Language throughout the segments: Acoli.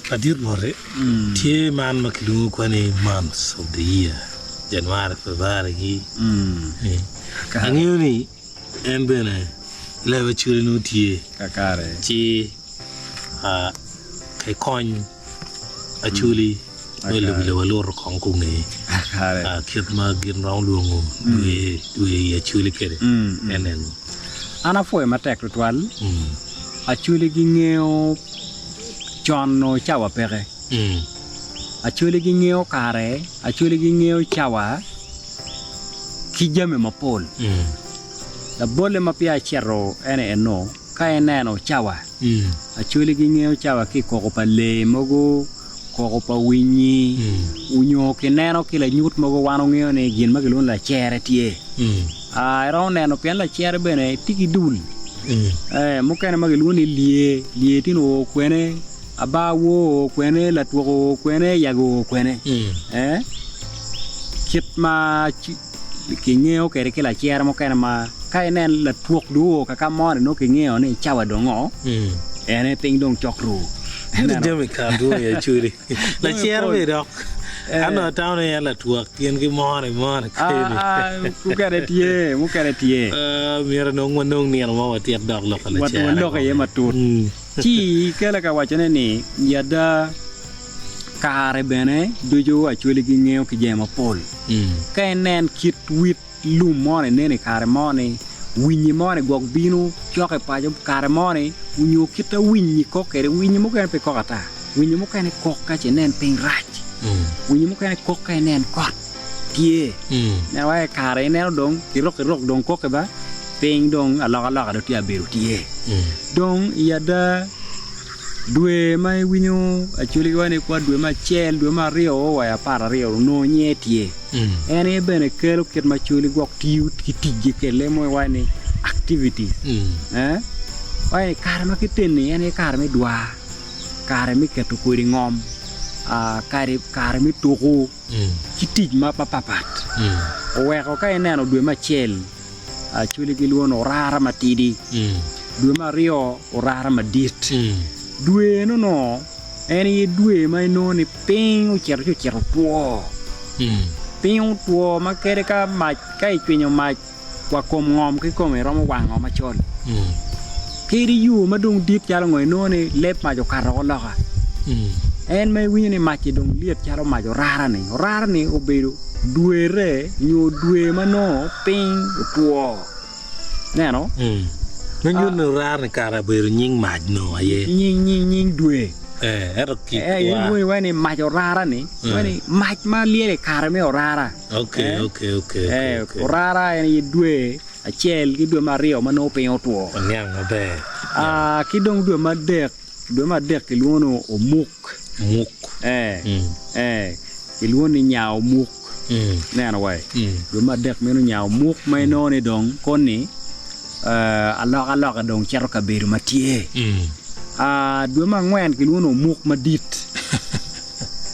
Ladit boti, tye man ma kilwongo kwa ni months of the year, January, February gi. Angeyo ni en bene leb acwali nongo tye ci ka ikony acwali me lubo lobo aluto kong ka onge kit ma gin romo lwongo dwe i acwali kwede en eno. An apwoyo matek tutwal. Acholi gingeyo con nongo cawa peke. Acholi gingeyo kare, acholi gingeyo cawa ki jami mapol. Labolle ma peya acito en eno, ka ineno cawa, acholi gingeyo cawa ki i koko pa lee mogo, koko pa winyi, onyo kineno ki lanyut mogo wan ongeyo ni gin ma kilwongo ni lacere tye. Iromo neno pien lacere bene tye ki dul mukene ma kilwongo ni lye, lye tye ni oo kwene, aba woo oo kwene, latwok oo kwene, yago oo kwene. Kit ma kingeyo kwede ki lacere mukene ma ka inen latwok dong oo kaka moni nongo kingeyo ni cawa dong oo ene piny dong cok ru. Ento jami kare dwong i acholi. Lacere bene dok an dong atamo ni en latwok gin ki moni moni keni. Mukene tye, mukene tye. Myero nong wanong nino mo watit dok lok pa lacere. Walok iye matut. Ci ikele ka wacone ni i ada Kare bene ducu acholi gingeyo ki jami mapol. Ka inen kit wit lum moni nen i kare moni, winyi moni gwok bino cok i paco kare moni onyo kit a winyi kok kwede, winyi mukene pe kok ata, winyi mukene kok ka ce inen piny rac, winyi mukene kok ka inen kot tye. Nen wai kare ineno dong kirok irok dong kok-ki ba, piny dong alokaloka dong tye abedo tye. Dong i ada. Dwe ma iwinyo acholi giwaco ni kwa dwe me acel, dwe me aryo o wa i apararyo onongo nyinge tye. En aye bene kelo kit ma acholi gwok tiyo ki ticgi kele mo iwaco ni activities. Eh? Waco ni kare ma kiteni en aye kare me dwar, kare me keto kodi ngom, ah, kare, kare me tuku ki tic ma papapat. Oweko ka ineno dwe me acel Acholi gilwongo ni orara matidi, dwe me aryo orara madit. Dwe eno-nu en aye dwe ma inongo ni piny ocito ci ocito otwo. Piny otwo ma kadi ka mac ka icwinyo mac wa kom ngom kikome romo wango macol. Kadi yo ma dong dit calo ngo inongo ni leb mac okato woko loka. En ma iwinyo ni mac-ci dong lyet calo mac orara-ni. Orara-ni obedo dwerre nyo dwe ma nongo piny otwo. Ineno? Ma nyuto ni orara-ni kara obedo nying mac nongo aye. Nying, nying, nying dwe. Eh, ento kit Eh, wa. ilwongo iwaco ni mac orara-ni, iwaco ni mac ma lyel i kare me orara. Okay, Eh, okay, okay, okay, eh, okay. orara en aye dwe acel ki dwe me aryo ma nongo piny otwo. Oniang maber. Ah, ki dong dwe me adek, dwe me adek kilwongo ni omuk. Omuk. Eh, eh, kilwongo ni nya omuk. Ineno wai? Dwe me adek meno nya omuk ma inongo ni dong koni eh, alokaloka dong cito kabedo ma tye. Ah, dwe me angwen kilwongo ni omuk madit.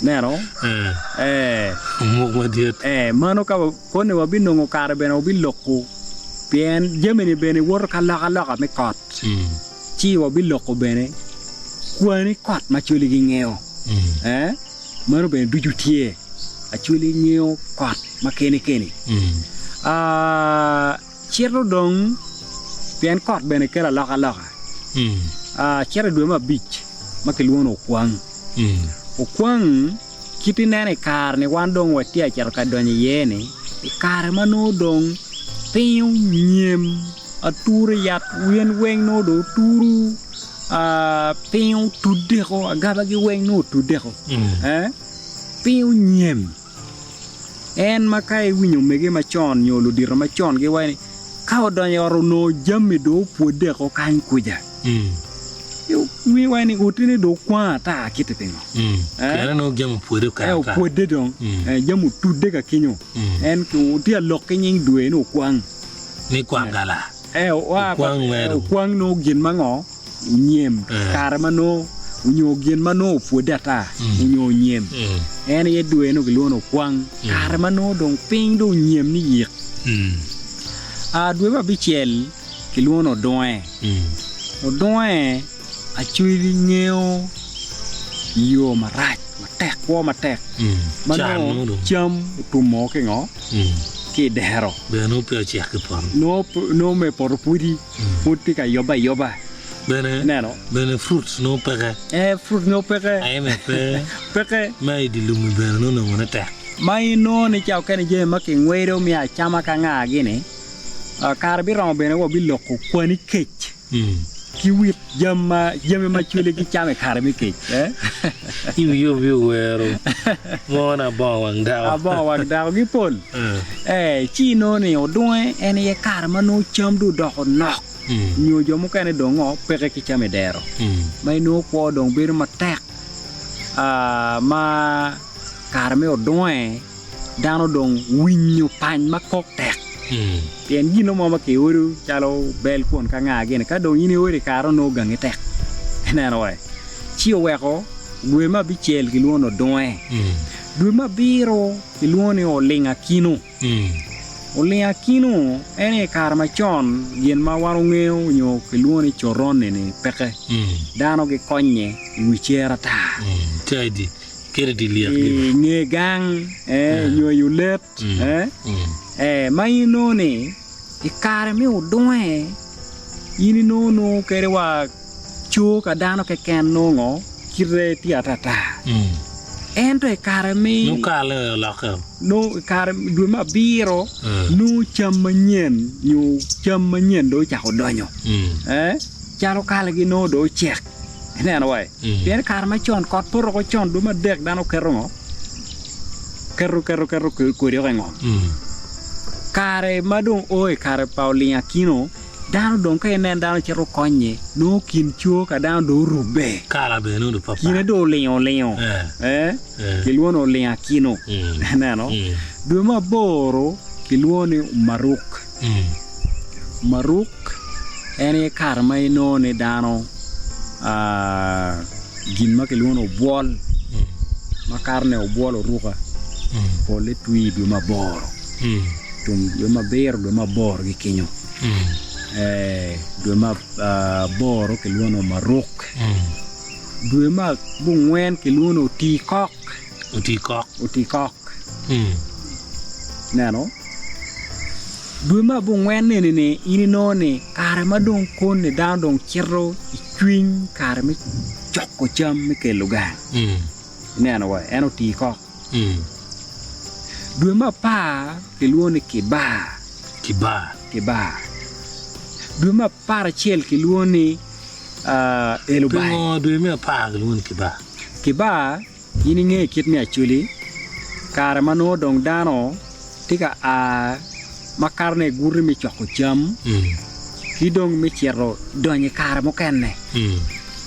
Ineno? Eh. Omuk madit. Eh, mano ka Koni wabinongo kare bene wabiloko, pien jami-ni bene woto ki alokaloka me kot, ci wabiloko bene kwani kot ma Acholi gingeyo. Ee, meno bene ducu tye. Acholi ngeyo kot ma keni keni. Aa, cito dong, pien kot bene kelo alokaloka. Aa, cito i dwe me abic ma kilwongo ni okwang. Okwang. Kit ineno i kare-ni wan dong watye ka cito ka donyo iye-ni, i kare ma nongo dong piny onyem ature yat yen weng nongo dong oturu piny otudeko agabagi weng nongo otudeko piny onyem en ma ka iwinyo omege macon nyo ludito macon giwaco ni ka odonyo i ot onongo jami dong opwodeko kany kuca. Iwinyo wai ni otine dong okwang ata kiti pingo? Pien onongo jami opwodde Eh, ata. opwodde dong. Eh, jami otudde ka kenyo. En tye ka lok ki nying dwe ni okwang. Ni kwangala. Eh, oa pa- Okwang eh, mere. okwang nongo gin ma ngo? Onyem. Eh. Kare ma nongo onyo gin ma nongo opwodde ata, onyo onyem. En aye dwe nongo kilwongo ni okwang. Kare ma nongo dong piny dong onyem ni yik. Ah, dwe me abicel kilwongo ni odunge. Odunge acwili ngeyo. I yo marac matek, kwo matek ma nongo cam otumo ki ngo? Ki i dero. Bene nongo peya ocek ki poto. Nongo me poto pudi, pud tye ka yobbe ayoba. Bene, Ineno? bene fruits nongo peke. Eh, fruit nongo peke. Aime pe. Peke. Ma i dye lum-mi bene nongo nongone tek. Ma inongo ni ca okene jami ma kingwedo me acama ka nga gini, kare biromo bene wa biloko kwani kec. Ki wit jami ma cwele gicamo i kare me kec. In yub i owero mo na abongo wang dako. Abongo wang dako gipol. Ci inongo ni odunge en aye kare ma nongo cam dong odoko nok nyo jo mukene dong ngo peke ki cam i dero ma inongo kwo dong bedo matek ma kare me odunge dano dong winyo pany ma kok tek pien gino mo ma kiodo calo bel kwon ka nga gini ka dong in iodo i kare onongo gangi tek ineno wai ci oweko dwe me abicel kilwongo ni odunge dwe me abiro kilwongo ni oling akino oling akino en aye kare macon gin ma wan wangeyo nyo kilwongo ni coron eni peke dano gikonye i wi cer ata. I nge gang nyo i olet ma in inongo ni i kare me odunge in inongo nongo kadi wa co ka dano keken nongo kite tye atata ento i kare me nongo i kare dwe me abiro nongo cam manyen nyo cam manyen dong ocako donyo calo kalagi nongo dong ocek. Ineno wai? Pien i kare macon, kot poto oko con dwe me adek dano keto ngo? Keto, keto, keto kodi oko i ngom. Kare ma dong o i kare pa oling akino, dano dong ka inen dano cito konye, nongo kin co ka dano dong orubbe. Kala bene nongo dong papat. Kine dong olingo olingo. Eh, kilwongo ni oling akino. Ineno? Dwe me aboro kilwongo ni maruk. Maruk en aye kare ma inongo ni dano gin ma kilwongo ni obwol ma karene obwol oruka polle twi i dwe me aboro tum dwe me abiro dwe me aboro ki kenyo dwe me aboro kilwongo ni maruk dwe me abongwen kilwongo ni otikok otikok ineno. Dwe me abongwen eni-ni in inongo ni kare ma dong koni dano dong cito i cwiny kare me coko cam me kelo gang. Ineno wa, en oti kok. Dwe me apar kilwongo ni kibar. Kibar. Kibar. Dwe me apar acel kilwongo ni elubai. Pingo dwe me apar kilwongo ni kibar? Kibar. In ingeyo kit me Acholi, kare ma nongo dong dano tye ka a ma katone i guti me coko cam ki dong me cito donyo i kare mukene.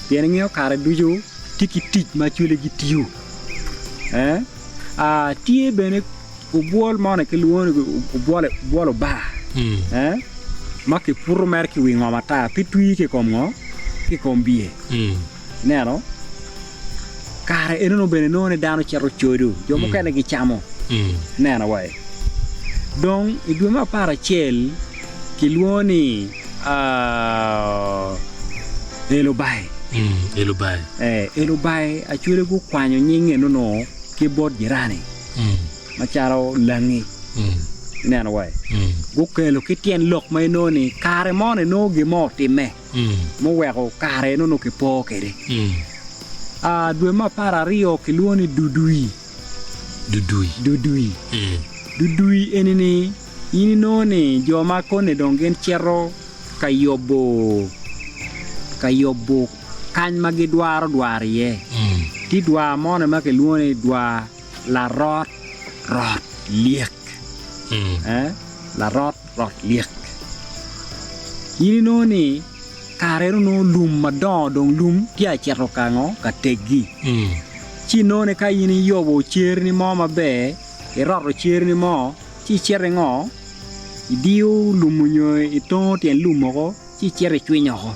Pien ingeyo kare ducu tye ki tic ma Acholi gitiyo. Tye bene obwol moni kilwongo ni obwol obar ma kiputo mere ki i wi ngom ata pe twi ki i kom ngo? Ki i kom biye. Ineno, kare enonu bene nongo ni dano cito codo, jo mukene gicamo. Ineno wai? Dong i dwe me aparacel kilwongo ni Elubai. Elubai. Eh, Elubai acwele gukwanyo nying enonu ki bot jirani macalo langi. Ineno wai? Gukelo ki tyen lok ma inongo ni kare moni nongo gin mo otimme. Muweko kare en onongo kipo kwede. Dwe me apararyo kilwongo ni Dudui. Dudui. Dudui. Dudui eni-ni in inongo ni jo ma koni dong gin cito ka yubo ka yubo kany ma gidwaro dwaro iye. Tye dwar moni ma kilwongo ni dwar larot rot lyek. Larot rot lyek. In inongo ni kare eno nongo lum madongo dong lum tye acito ka ngo ka teggi. Ci inongo ni ka in iyobo cerni mo maber, iroto cerni mo, ci icito ingo, idiyo lum nyo itongo tyen lum moko ci icito icwinyo oko.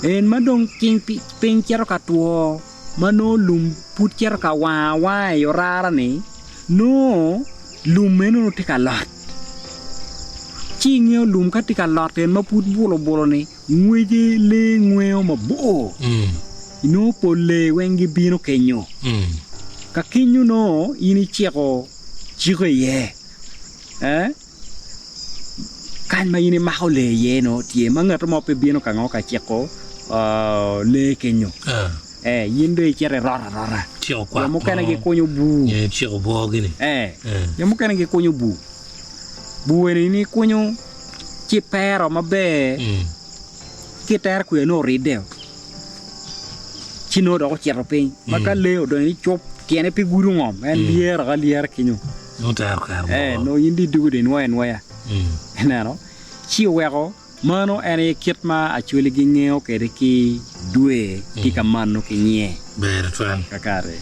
En ma dong piny cito ka two ma nongo lum pud cito ka wang awanga i orara-ni, nongo lum meno nongo tye ka lot. Ci ingeyo lum ka tye ka lot en ma pud bulo bulo-ni, ngwece lee ngweyo mabor. Inongo pol lee weng gibino kenyo. Ka kenyo nongo in iciko ciko iye. Eh? Kany ma in imako lee iye nongo tye ma ngat mo pe bino ka ngo ka ciko lee kenyo. Eh, in dong icito iroto arota. Ciko kwak Jo mukene mo. gikunyo bur. Nyo iciko bwogi-ni. Eh, Eh. jo mukene gikunyo bur. Bur eni in ikunyo ci ipero maber. Ki i tere kwica nongo oridde ci nongo dok ocito piny ma ka lee odonyo ni cup tyene pe gudo ngom en lyero alyera kenyo Nongo tero kare ee moko. nongo in dong idwogo dong inwoyo anwoya ineno ci oweko mano en aye kit ma Acholi gingeyo kwede ki dwe ki ka mano ki nyer Ber tutwal. kakare.